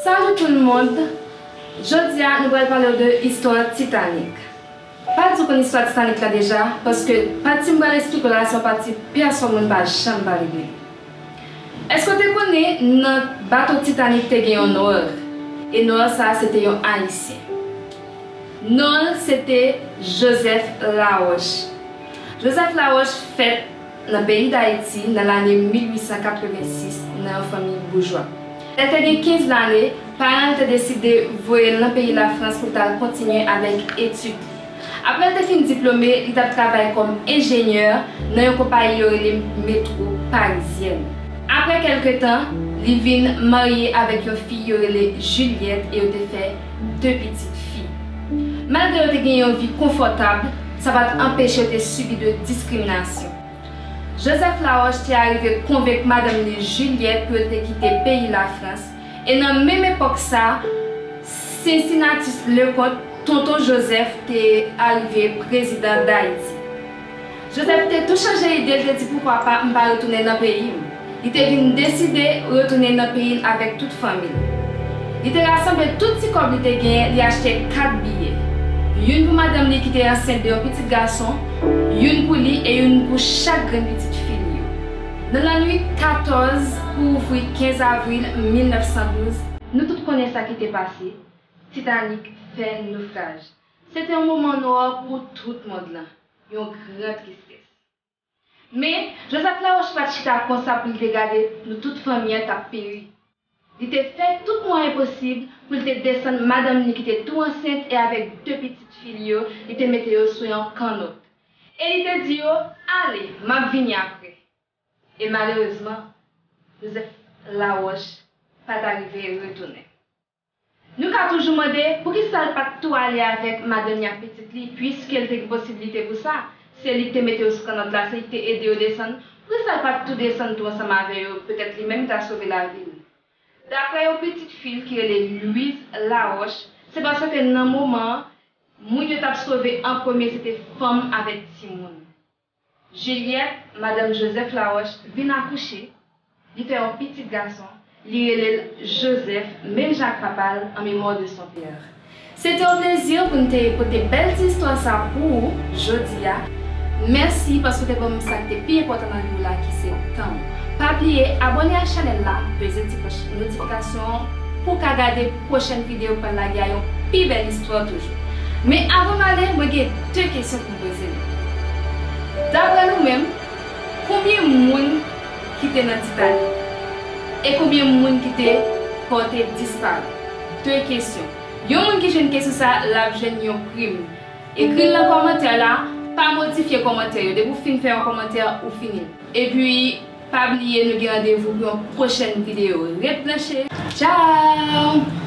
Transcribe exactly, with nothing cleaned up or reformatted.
Salut tout le monde! Jodi a, nou pral pale w de istwa Titanic. Pa di w konn istwa Titanic la deja, paske pati m pral esplike w la se yon pati pèsonn moun pa janm pale de li. Èske w te konnen nan bato Titanic te gen yon nwè? E nwè sa a se te yon Ayisyen. Non l se te Joseph Laroche. Joseph Laroche fèt nan peyi Dayiti nan lane mil uit san katrevensis nan yon fanmi boujwa. Lè l te gen kenz lane, paran l te deside voye l nan peyi Lafrans pou l t al kontinye avèk etid li. Apre l te fin diplome, li t ap travay kòm enjenyè nan yon konpayi yo rele Metro Parizyèn. Apre kèlke tan, li vin marye avèk yon fi yo rele Juliette e yo te fè de pitit fi. Malgre yo te gen yon vi konfòtab, sa pa t anpeche yo te sibi de diskriminasyon. Joseph Laroche te arive konvenk madanm li Juliette pou yo te kite peyi Lafrans, e nan menm epòk sa, Cincinnatus Leconte, Tonton Joseph, te arive prezidan Dayiti. Joseph te tou chanje ide, l te di, poukwa pa m pa retounen nan peyi m? Li te vin deside retounen nan peyi l avèk tout fanmi l. Li te rasanble tout ti kòb li te genyen, li achte kat biyè. Youn pou madanm li ki te ansent de yon pitit gason, youn pou li e youn pou chak grenn pitit fi li yo. Nan lannwit katòz pou ouvri kenz avril mil nèf san douz, nou tout konnen sa ki te pase, Titanic fè nofraj. Se te yon moman nwa pou tout mond lan, yon gran tristès. Men, Joseph Laroche pa t chita konsa pou l te gade nou tout fanmi an t ap peri. Li te fè tout mwayen posib pou l te desann madanm li ki te tou ansent e avèk de pitit fi li yo, li te mete yo sou yon kannòt. E li te di yo, ale, m ap vini apre. E malerezman, Joseph Laroche pa t arive retounen. Nou ka toujou mande poukisa l pa t tou ale avèk madanm li ak pitit li, piske l te gen posiblite pou sa. Se li ki te mete yo sou kannòt la, se li ki te ede yo desann. Poukisa l pa t tou desann tou ansanm avè yo? Petèt li menm ta sove lavi l. Daprè yon pitit fi l ki rele Louise Laroche, se paske nan moman an, moun yo t ap sove an premye se te fanm avèk timoun. Juliette, madanm Joseph Laroche, vin akouche, li fè yon pitit gason, li rele l Joseph, menm jan ak papa l, en mémoire de son père. Se te yon plezi pou n te pote bèl ti istwa sa pou ou jodi a. Mèsi paske w te ban m sa ki te pi enpòtan nan vi w la, ki se tan w. Pa bliye abòne ak chanèl la, peze ti klòch notifikasyon an pou w ka gade pwochèn videyo k pral lage a, yon pi bèl istwa toujou. Men avan m ale, mwen gen de kesyon pou m poze nou. Daprè nou menm, konbyen moun ki te nan Titanic? E konbyen moun ki te pòte disparèt? De kesyon. Yon moun ki jwenn kesyon sa, l ap jwenn yon prim. Ekri l nan kòmantè la, pa modifye kòmantè yo. Depi w fin fè yon kòmantè, ou fini. Epi, pa bliye, nou gen randevou pou yon pwochèn videyo. Ret branche. Tchao!